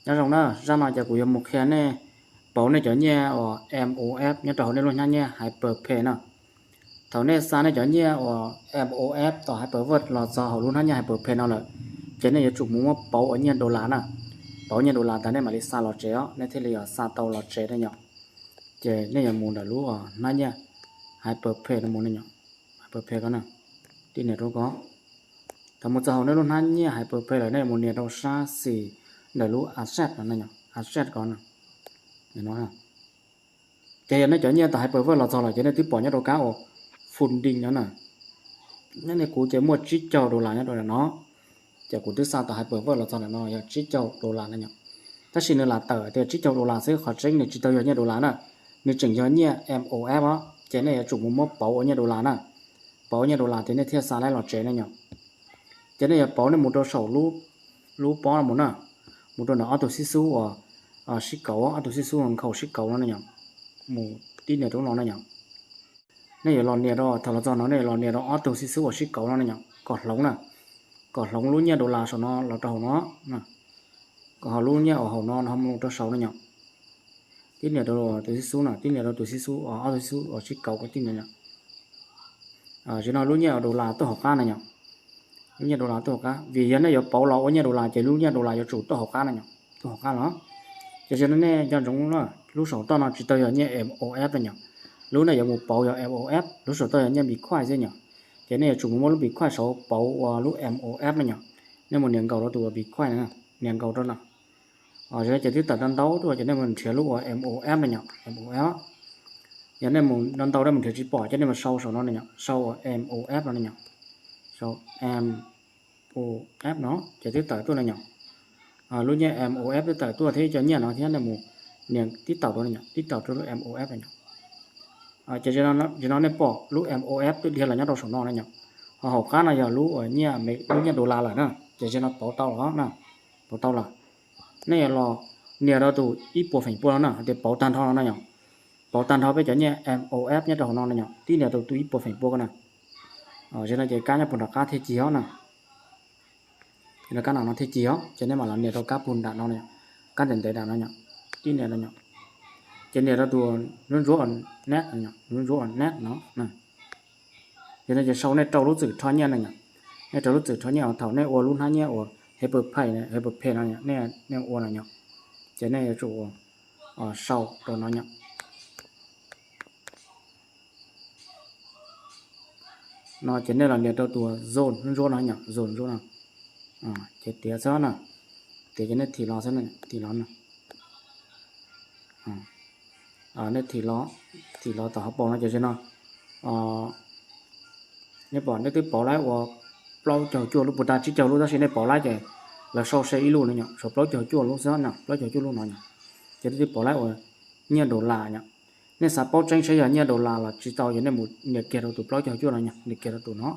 Nyob zoo na, zaj no ces kuv yuav mus qhia nej pauv nej cov nyiaj uas M O F nyob rau hauv nej lub hnab nyiaj Hyperpay na. Thaum nej xa nej cov nyiaj uas M O F tom Hyperverse los txog hauv lub hnab nyiaj Hyperpay no lawm, ces nej yuav tsum mus muab pauv ua nyiaj dollar na. Pauv nyiaj dollar tas nej mam li xa los tsev os, nej thiaj li yuav xa tau los tsev na yom. Ces nej yuav mus ntawm lub hnab nyiaj Hyperpay no mus na yom. Hyperpay ko na, tib nias rau ko. Thaum mus txog hauv nej lub hnab nyiaj Hyperpay lawm nej yuav mus nias rau sab xis ntawm lub asset no, asset ko no. Ces yog nej cov nyiaj tom Hyperverse los txog lawm ces nej twb pom nyob rau kab uas funding no na. Nyob nej kuv ces muaj tsib caug dollar nyob rau ntawm no. Ces kuv twb xa tom Hyperverse los txog ntawm no yog tsib caug dollar na yom. Tab sis nws lam tawm tias tsib caug dollar xwb, qhov tseeb nws tsis tau yog nyiaj dollar na, nws tseem yog nyiaj M O F os, ces nej yuav tsum mus muab pauv ua nyiaj dollar na. Pauv ua nyiaj dollar ces nej thiaj xa laib los tsev na yom. Ces nej yuav pauv nej mus rau saum lub pob no mus na, mus rau ntawm ob tug xib xub uas sib kauv, ob tug xib xub nkhaus sib kauv no na yom. Mus tib nias rau no na yom. Nej yuav los nias rau, thaum los txog no nej yuav los nias rau ob tug xib xub uas sib kauv no na yom, kom hloov na, kom hloov lub nyiaj dollar saum no los rau hauv no, kom ho lub nyiaj uas hauv no no mus rau saud na yom. Tib nias rau tus xib xub no, tib nias rau tus xib xub, ob tug xib xub uas sib kauv ko tib nias. Tam sim no lub nyiaj dollar tuaj hauv qab na yom. Lub nyiaj dollar tuaj hauv qab, vim yog nej yuav pauv los ua nyiaj dollar ces lub nyiaj dollar yuav tsum tuaj hauv qab na yom, tuaj hauv qab los. Ces tam sim no nej nco ntsoov, lub saum toj no tsis tau yog nyiaj M O F na yom. Lub nej yuav mus pauv yog M O F, lub saum toj yog nyiaj Bitcoin xwb yom. Ces nej yuav tsum mus muab lub Bitcoin saud pauv ua lub M O F na yom. Nej mus nias nkaus rau tus uas Bitcoin na, nias nkaus rau no. Ces twb tawm ntau ntau tuaj ces nej mus nrhiav lub uas M O F na yom, M O F. Yog nej mus ntau ntau nej mus nrhiav tsis pom ces nej mus sau saum no na yom, sau uas M O F no na yom. Sau M O F no ces twb tawm tuaj na yom. Lub nyiaj M O F twb tawm tuaj thiab cov nyiaj no thiab, nej mus nias tib taus rau na yom, tib taus rau lub M O F na yom. Ces tam sim no nej pom lub M O F twb dhia los nyob rau saum no na yom. Ho hauv qab no yog lub uas nyiaj, lub nyiaj dollar lawm na, ces tam sim no pauv tau lawm na, pauv tau lawm. Nej yuav los nias rau tus ib puas feem pua no na, hais tias pauv tag nrho no na yom. Pauv tag nrho peb cov nyiaj M O F nyob rau hauv no na yom, tib nias rau tus ib puas feem pua ko na. Tam sim no ces kab nyob puag nram qab thiaj cig os na. Ces kab no no thiaj cig os, ces nej mam los nias rau kab puag nram no, kab ntev ntev nram no yom, tib nias no yom. Ces nias rau tus ntsuab ntsuab next, ntsuab ntsuab next no. Ces no ces sau nej rau lub txwm rho nyiaj na yom. Nej rau lub txwm rho nyiaj uas thaum nej ua lub hnab nyiaj uas Hyperpay, Hyperpay no, nej ua no yom. Ces nej yuav tsum sau rau no yom. No ces nej los nias rau tus zone ntsuab no yom, zone ntsuab no. Ces tiav xwb na, tiav ces nej thim los xwb, thim los no. Nej thim los, thim los tom hauv paus no ces tam sim no nej pom nej twb pauv laib ua plaub caug cuaj lub, puag ta tsib caug lub, tab sis nej pauv laib ces lawv sau se ib lub no yom, sau plaub caug cuaj lub xwb no, plaub caug cuaj lub no yom. Ces nej twb pauv laib ua nyiaj dollar yom. Nej xav paub tseeb saib yog nyiaj dollar los tsis tau ces nej mus nias kiag rau tus plaub caug cuaj no yom, nias kiag rau tus no.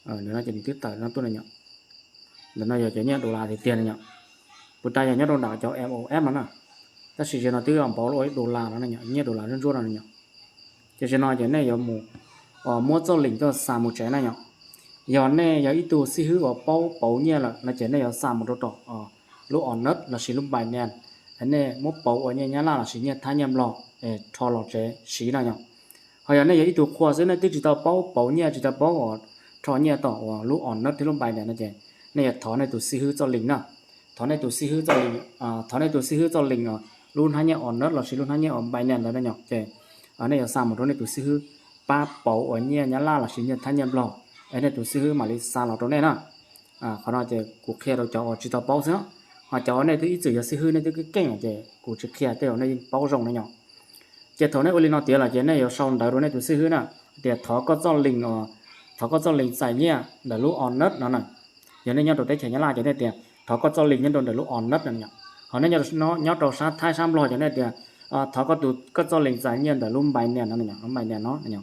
Ntawm no ces nws twb tawm no tuaj na yom. Ntawm no yog cov nyiaj dollar tiag tiag na yom. Puag ta yog nyob rau nram cov M O F no na. Tab sis tam sim no twb npaum li dollar no na yom, nyiaj dollar ntsuab ntsuab no na yom. Ces tam sim no ces nej yuav mus muab txoj link tuaj xa mus tsev na yom. Yog nej yog ib tug xib hwb uas paub pauv nyiaj lawm no ces nej yuav xa mus rau tom lub Onnet lossis lub Binance, nej muab pauv ua nyiaj Nyab Laj lossis nyiaj Thaib nyiaj Nplog rho los tsev siv no yom. Ho yog nej yog ib tug qhua xwb, nej twb tsis tau paub pauv nyiaj, tsis tau paub uas rho nyiaj tom uas lub Onnet thiab lub Binance no ces nej yuav thov nej tus xib hwb txoj link na. Thov nej tus xib hwb txoj link, thov nej tus xib hwb txoj link lub hnab nyiaj Onnet lossis lub hnab nyiaj uas Binance ntawd na yom. Ces nej yuav xa mus rau nej tus xib hwb pab pauv uas nyiaj Nyab Laj lossis nyiaj Thaib nyiaj Nplog, es nej tus xib hwb mam li xa los rau nej na. Qhov no ces kuv qhia rau cov uas tsis tau paub xwb, ho cov uas nej twb ib txwm yog xib hwb nej twb keej keej ces kuv tsis qhia, tej zaum nej yeej paub zoo na yom. Ces thaum nej ua li no tiav lawm ces nej yuav sau ntawv rau nej tus xib hwb na, tias thov koj txoj link, thov koj txoj link txais nyiaj ntawm lub Onnet no na. Yog nej nyob rau teb chaws Nyab Laj ces nej tias thov koj txoj link nyob rau ntawm lub Onnet no yom. Ho nej nyob rau sab Thaib sab Nplog ces nej tias thov koj tus, koj txoj link txais nyiaj ntawm lub Binance no, lub Binance no.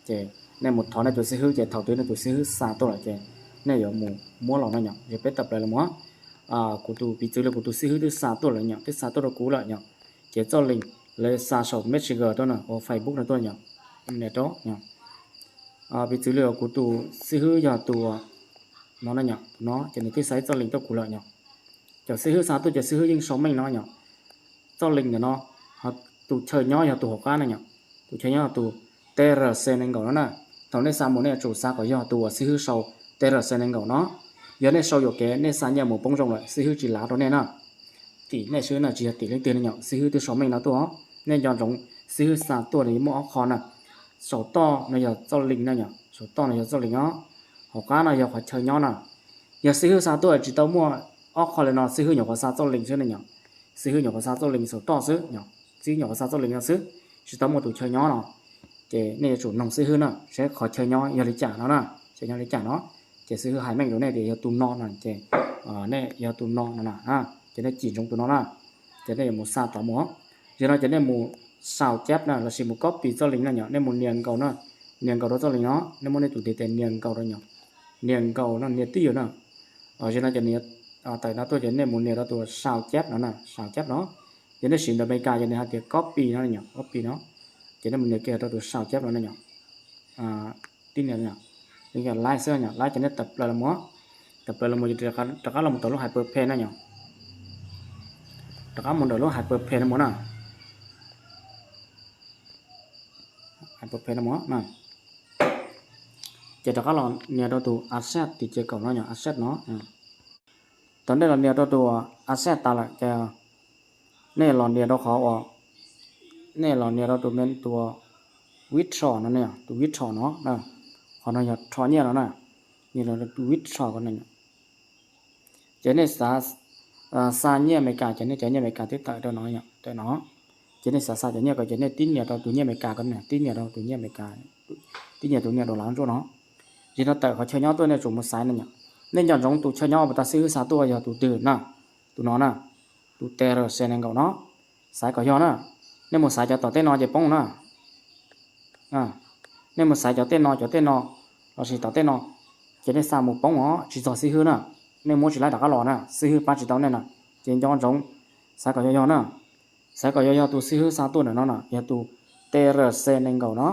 Ces nej mus thov nej tus xib hwb ces thaum twg nej tus xib hwb xa tuaj lawm ces nej yuav mus muab los no yom. Ces peb tawm plaws los mus, kuv tus, piv txwv li kuv tus xib hwb twb xa tuaj lawm yom, twb xa tuaj rau kuv lawm yom. Ces txoj link lawv xa saum Messenger tuaj na, ua Facebook no tuaj yom. Nias rau yom. Piv txwv li kuv tus xib hwb yog tus no na yom, tus no ces nws twb xa ib txoj link tuaj kuv lawm yom. Cov xib hwb xa tuaj ces xib hwb yeej sau meej no yom. Txoj link ntawm no, tus chaw nyob yog tus hauv qab no yom. Tus chaw nyob yog tus T R C nees nkaum no na. Thaum nej xa mus nej yuav tsum xav kom yog tus uas xib hwb sau T R C nees nkaum no. Yog nej sau yuam kev nej xa nyiaj mus poob zoo lawm xib hwb tsis lav rau nej na. Tim nej xwb na, tsis yog tim leej twg ne yom, xib hwb twb sau meej no tuaj. Nej nco ntsoov, xib hwb xa tuaj nws muaj ob qho na. Saum toj no yog txoj link no yom, saum toj no yog txoj link no. Hauv qab no yog qhov chaw nyob na. Yog xib hwb xa tuaj tsis tau muaj ob qho li no, xib hwb nyuam qhuav xa txoj link xwb ne yom. Xib hwb nyuam qhuav xa txoj link saum toj xwb yom, xib hwb nyuam qhuav xa txoj link no xwb, tsis tau muaj tus chaw nyob no. Ces nej yuav tsum noog xib hwb na, seb qhov chaw nyob yog li cas no na, chaw nyob li cas no. Ces xib hwb hais meej rau nej tias yog tus no no ces nej yog tus no no na, ces nej cim ntsoov tus no na. Ces nej yuav mus xa tod mus. Yog no ces nej mus sau cab na lossis mus copy txoj link no yom, nej mus nias nkaus na, nias nkaus rau txoj link no, nej muab nej tus ntiv tes nias nkaus rau yom, nias nkaus no nias twj ywm na. Yog no ces nws tawm no tuaj ces nej mus nias rau tus sau cab no na, sau cab no. Ces nej siv ntawv Amelikas ces nws hais tias copy no yom, copy no. Ces nej mus nias kiag rau tus sau cab no na yom. Tib nias, li yog laib xwb yom, laib ces nej tawm plaws los mus, tawm plaws los mus ces rov qab los mus tau lub Hyperpage na yom. Rov qab mus ntawm lub Hyperpage no mus na. Hyperpage no mus na. Ces rov qab los nias rau tus asset tim ces kaum no yom, asset no. Thaum nej los nias rau tus asset tas lawm ces nej los nias rau qhov uas, nej los nias rau tus me tus withdraw no, tus withdraw no, qhov no yog rho nyiaj no na. Nias rau tus withdraw ko no. Ces nej xav xa nyiaj Amelikas ces nej cov nyiaj Amelikas twb tawm rau no, tawm no. Ces nej xav xa cov nyiaj ko ces nej tib nias rau tus nyiaj Amelikas ko, tib nias rau tus nyiaj Amelikas, tib nias tus nyiaj dollar ntsuab no. Ces no tawm qhov chaw nyob tuaj nej tsum mus xaiv no yom. Nej nco ntsoov tus chaw nyob uas tas xib hwb xa tuaj yog tus twg na, tus no na, tus T R C nees nkaum no. Xaiv kom yog na. Nej mus xaiv cov tom tej no ces poob na. Nej mus xaiv cov tej no, cov tej no, lossis tom tej no, ces nej xa mus poob os, tsis txog xib hwb na. Nej muab tsis laib rov qab los na, xib hwb pab tsis tau nej na. Ces nco ntsoov, xaiv kom yog yog na. Xaiv kom yog yog tus xib hwb xa tuaj ntawm no na yog tus T R C nees nkaum no,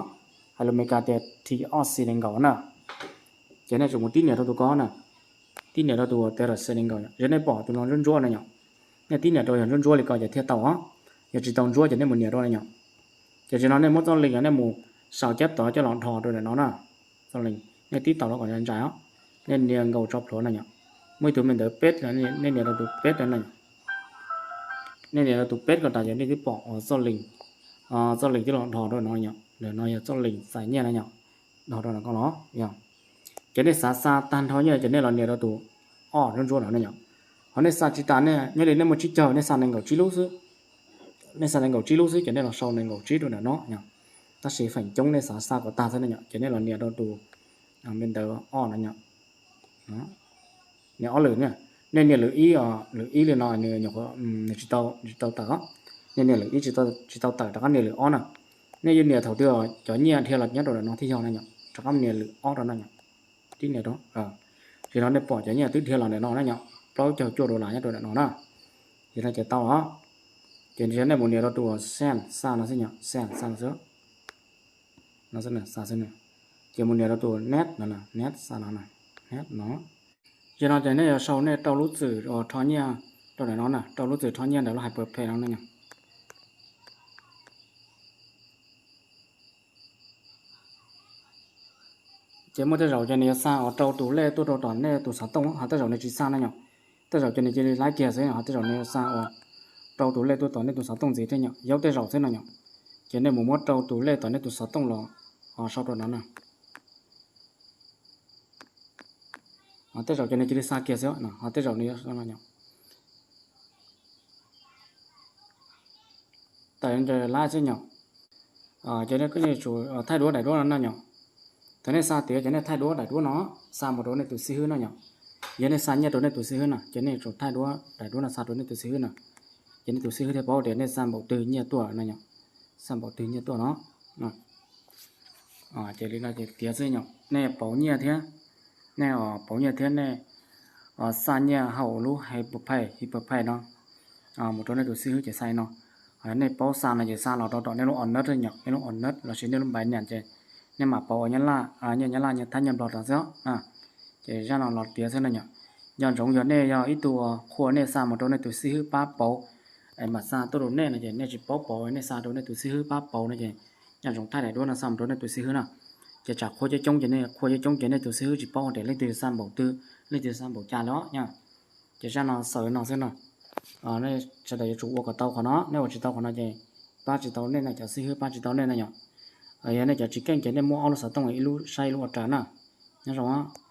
hais lus Amelikas tias T R C nees nkaum na. Ces nej tsum mus tib nias rau tus ko na, tib nias rau tus T R C nees nkaum. Yog nej pom tus no ntsuab ntsuab na yom, nej tib nias rau yog ntsuab ntsuab li ko ces thiaj tau os. Yog tsis tau ntsuab ces nej mus nias rau na yom. Ces tsis no nej muab txoj link nej mus sau cab tod coj los dhos rau ntawm no na. Txoj link nej tib taus los kom ntsais os. Nej nias nkaus tso plhuav na yom. Muaj ib tug me ntawv peb, nej nias rau tus peb na. Nej nias rau tus peb ko tas ces nej twb pom txoj link, txoj link twb los dhos rau no yom. Ntawm no yog txoj link xa nyiaj na yom, dhos rau no ko los yog. Ces nej xav xa tag nrho nyiaj ces nej los nias rau tus ob ntsuab ntsuab no na yom. Ho nej xa tsis tas, nej nyob li nej muaj tsib caug nej xa nees nkaum tsib lub xwb. Nej xa nees nkaum tsib lub xwb ces nej los sau nees nkaum tsib rau ntawm no yom. Tab sis feem coob nej xav xa kom tag xwb na yom, ces nej los nias rau tus me ntawv ob no yom. Nias ob lwm, nej nias lwm ib, lwm ib li no nws nyuam qhuav nws tsis tau, tsis tau tawm os. Nej nias lwm ib tsis tau tawm, rov qab nias lwm ob na. Nej yuav nias thaum twg cov nyiaj dhia los nyob rau ntawm no thiaj yog na yom, rov qab nias lwm ob rau na yom. Tib nias rau, ces no nej pom cov nyiaj twb dhia los ntawm no na yom, plaub caug cuaj dollar nyob rau ntawm no na. Ces no ces tau os. Ces nej mus nias rau tus send xa no xwb yom, send xa no xwb. No xwb, xa xwb. Ces mus nias rau tus next no, next xa no, next no. Ces no ces nej yuav sau nej rau lub txwm rho nyiaj rau ntawm no na, rau lub txwm rho nyiaj ntawm lub Hyperpay no na yom. Ces muaj tej zaum ces nws yuav xa uas rau tus lej tuaj rau tom nej tus xov tooj, ho tej zaum nws tsis xa na yom. Tej zaum ces nws cia li laib kiag xwb, ho tej zaum nws yuav xa uas rau tus lej tuaj tom nej tus xov tooj ntxiv thiab yom, yog tej zaum xwb no yom. Ces nej mus muab rau tus lej tom nej tus xov tooj los sau rau no na. Ho tej zaum ces nws cia li xa kiag xwb, ho tej zaum nws yuav tawm ntawm lab xwb yom. Ces nej yuav tsum thaij duab daim duab no na yom. Thaum nej xa tiav ces nej thaij duab daim duab no, xa mus rau nej tus xib hwb no yom. Yog nej xa nyiaj rau nej tus xib hwb no ces nej yuav tsum thaij duab daim duab no xa rau nej tus xib hwb no. Ces nej tus xib hwb thiaj paub tias nej xa npaum twg nyiaj tuaj no yom. Xa npaum twg nyiaj tuaj no. Ces li no ces tiav xwb yom, nej pauv nyiaj thiab, nej pauv nyiaj thiab nej xa nyiaj hauv lub Hyperpay, Hyperpay no mus rau nej tus xib hwb ces xa li no. Nej paub xa no ces xa los rau tom nej lub Onix yom, nej lub Onix lossis nej lub Binance ces nej mam pauv ua Nyab Laj, nyiaj Nyab Laj, nyiaj Thaib, nyiaj Nplog rau xwb. Ces zaj no los tiav xwb no yom. Nco ntsoov yog nej yog ib tug qhua nej xa mus rau nej tus xib hwb pab pauv, es mam xa tuaj rau nej no ces nej tsis paub pauv, nej xa rau nej tus xib hwb pab pauv no ces nco ntsoov thaij daim duab no xa mus rau nej tus xib hwb na. Ces tsam qhua coob coob ces nej qhua coob coob ces nej tus xib hwb tsis paub tias leej twg xa npaum twg, leej twg xa npaum cas li os. Ces zaj no xaus no xwb no. Sawv daws yuav tsum ua kom tau qhov no, nej ua tsis tau qhov no ces pab tsis tau nej na, cov xib hwb pab tsis tau nej na yom. Yog nej cov tsis keej ces nej muab ob lub xov tooj ib lub saib ib lub ua raws na. Nyob zoo.